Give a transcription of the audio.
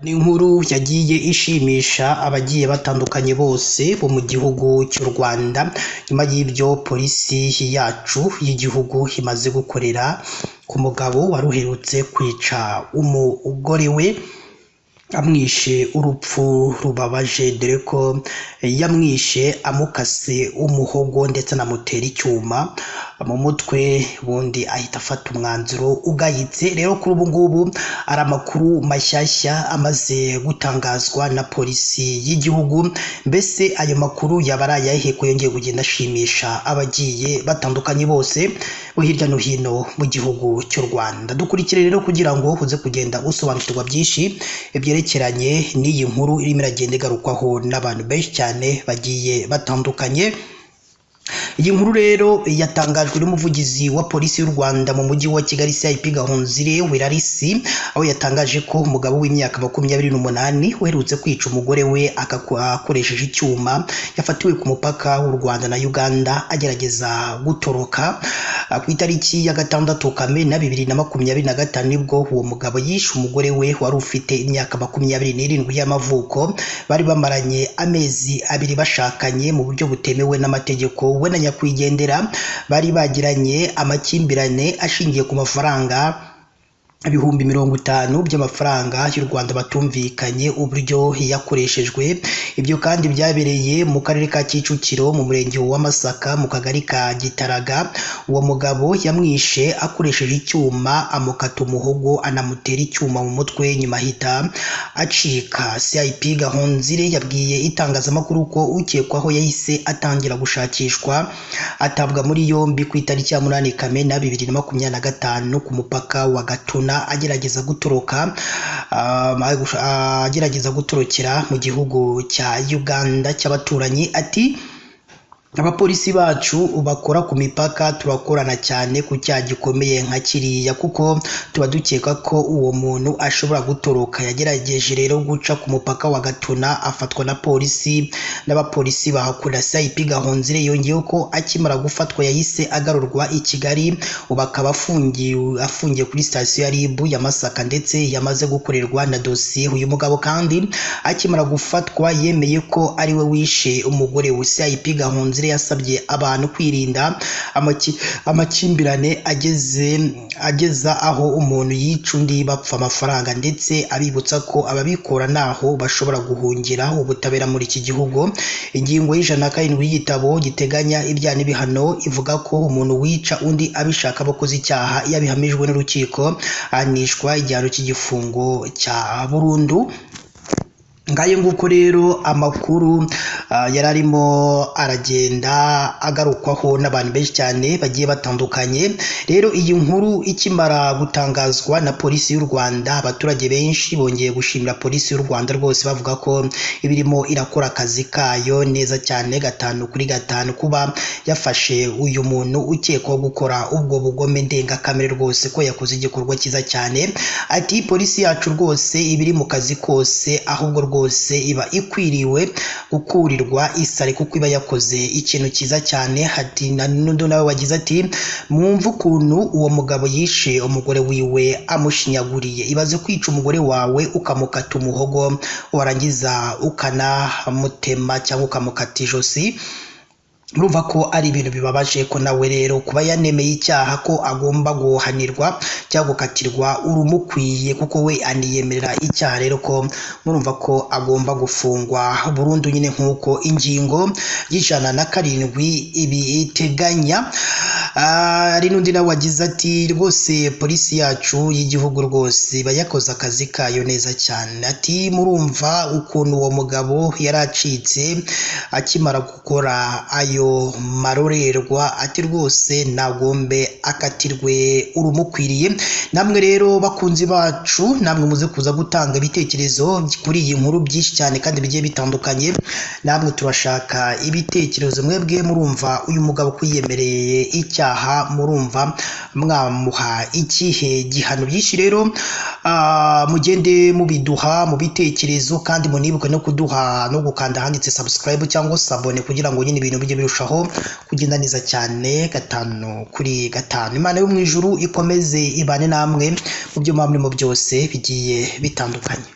Ni inkuru yagiye ishimisha abagiye batandukanye bose bo mu gihugu cy'u Rwanda, nyuma y'ibyo polisi yacu y'igihugu imaze gukorera ku mugabo wari uherutse kwica umugore we, amwishe urupfu rubabaje, dore ko yamwishe amukase umuhogo ndetse anamutera icyuma mu mutwe, ubundi ahita afata umwanzuro ugayitse. Rero kuri ubu ngubu hari amakuru mashyashya amaze gutangazwa na polisi y'igihugu. Mbese ayo makuru yaba ari ayahe ko yongeye kugenda ashimisha abagiye batandukanye bose bo hirya no hino mu gihugu cy'u Rwanda? Dukurikire rero kugira ngo uze kugenda usobanukirwa byinshi byerekeranye n'iyi nkuru irimo iragenda igarukwaho n'abantu benshi cyane bagiye batandukanye. Iyi nkuru rero yatangajwe n'umuvugizi wa polisi y'u Rwanda mu mujyi wa Kigali, CIP Gahonzire Wirarisi, aho yatangaje ko umugabo w'imyaka 28 uherutse kwica umugore we akoresheje icyuma yafatiwe ku mupaka w'u Rwanda na Uganda agerageza gutoroka. Ku itariki ya 6 Kamena 2025 nibwo uwo mugabo yishe umugore we wari ufite imyaka 27 y'amavuko, bari bamaranye amezi 2 bashakanye mu buryo butemewe n'amategeko. We na nyakwigendera bari bagiranye amakimbirane ashingiye ku mafaranga 50,000 by'amafaranga y'u Rwanda batumvikanye uburyo yakoreshejwe. Ibyo kandi byabereye mu karere ka Kicukiro mu murenge wa Masaka mu kagari ka Gitaraga. Uwo mugabo yamwishe akoresheje icyuma, amukata umuhogo, anamutera icyuma mu mutwe, nyuma ahita acika. CIP Gahonzire yabwiye itangazamakuru ko ukekwaho yahise atangira gushakishwa, atabwa muri yombi ku itariki ya 8 Kamena 2025 ku mupaka wa Gatuna, agerageza gutoroka, agerageza gutorokera mu gihugu cya Uganda cy'abaturanyi. Ati abapolisi bacu bakora ku mipaka turakorana cyane ku cyaha gikomeye nka kiriya, kuko tuba dukeka ko uwo muntu ashobora gutoroka. Yagerageje rero guca ku mupaka wa Gatuna afatwa na polisi n'abapolisi bahakora. CIP Gahonzire yongeyeho ko akimara gufatwa yahise agarurwa i Kigali, ubu akaba afungiye kuri sitasiyo ya RIB ya Masaka, ndetse yamaze gukorerwa na dosiye. Uyu mugabo kandi akimara gufatwa yemeye ko ari we wishe umugore we. CIP Gahonzire yasabye abantu kwirinda amakimbirane ageza aho umuntu yica undi bapfa amafaranga, ndetse abibutsa ko ababikora naho bashobora guhungira ubutabera muri iki gihugu. Ingingo ya 107 y'igitabo giteganya ibyaha n'ibihano ivuga ko umuntu wica undi abishaka abakoze icyaha iyo abihamijwe n'urukiko ahanishwa igihano cy'igifungo cya burundu. Ngayo nguko rero amakuru yari arimo aragenda agarukwaho n'abantu benshi cyane bagiye batandukanye. Rero iyi nkuru ikimara gutangazwa na polisi y'u Rwanda, abaturage benshi bongeye gushimira polisi y'u Rwanda rwose, bavuga ko ibirimo irakora akazi kayo neza cyane 5 kuri 5, kuba yafashe uyu muntu ukekwaho gukora ubwo bugome ndengakamere rwose, ko yakoze igikorwa cyiza cyane. Ati polisi yacu rwose ibiri mu kazi kose, ahubwo rwose iba ikwiriwe gukurirwa isari kuko iba yakoze ikintu cyiza cyane. Hati n'undi nawe wagize ati mwumve ukuntu uwo mugabo yishe umugore wiwe amushinyaguriye. Ibaze kwica umugore wawe ukamukata umuhogo, warangiza ukanamutema cyangwa ukamukata ijosi. Murumva ko ari ibintu bibabaje, ko nawe rero kuba yanemeye icyaha ko agomba guhanirwa cyangwa gukatirwa urumukwiye, kuko we aniyemerera icyaha. Rero ko murumva ko agomba gufungwa burundu nyine nk'uko ingingo ya 107 ibiteganya. Hari n'undi nawe wagize ati rwose polisi yacu y'igihugu rwose iba yakoze akazi kayo neza cyane. Ati murumva ukuntu uwo mugabo yari acitse akimara gukora ayo marorerwa, ati rwose nagombe akatirwe urumukwiriye. Namwe rero bakunzi bacu, namwe muze kuza gutanga ibitekerezo kuri iyi nkuru byinshi cyane kandi bigiye bitandukanye. Namwe turashaka ibitekerezo, mwebwe murumva uyu mugabo kwiyemereye icyaha, murumva mwamuha ikihe gihano? Byinshi rero mugende mubiduha mu bitekerezo, kandi munibuke no kuduha no gukanda ahanditse subscribe cyangwa sabone, kugira ngo nyine ibintu bijye birushaho kugenda neza cyane 5 kuri 5. Imana yo mu ijuru ikomeze ibane namwe mu byo mwamurimo byose bigiye bitandukanye.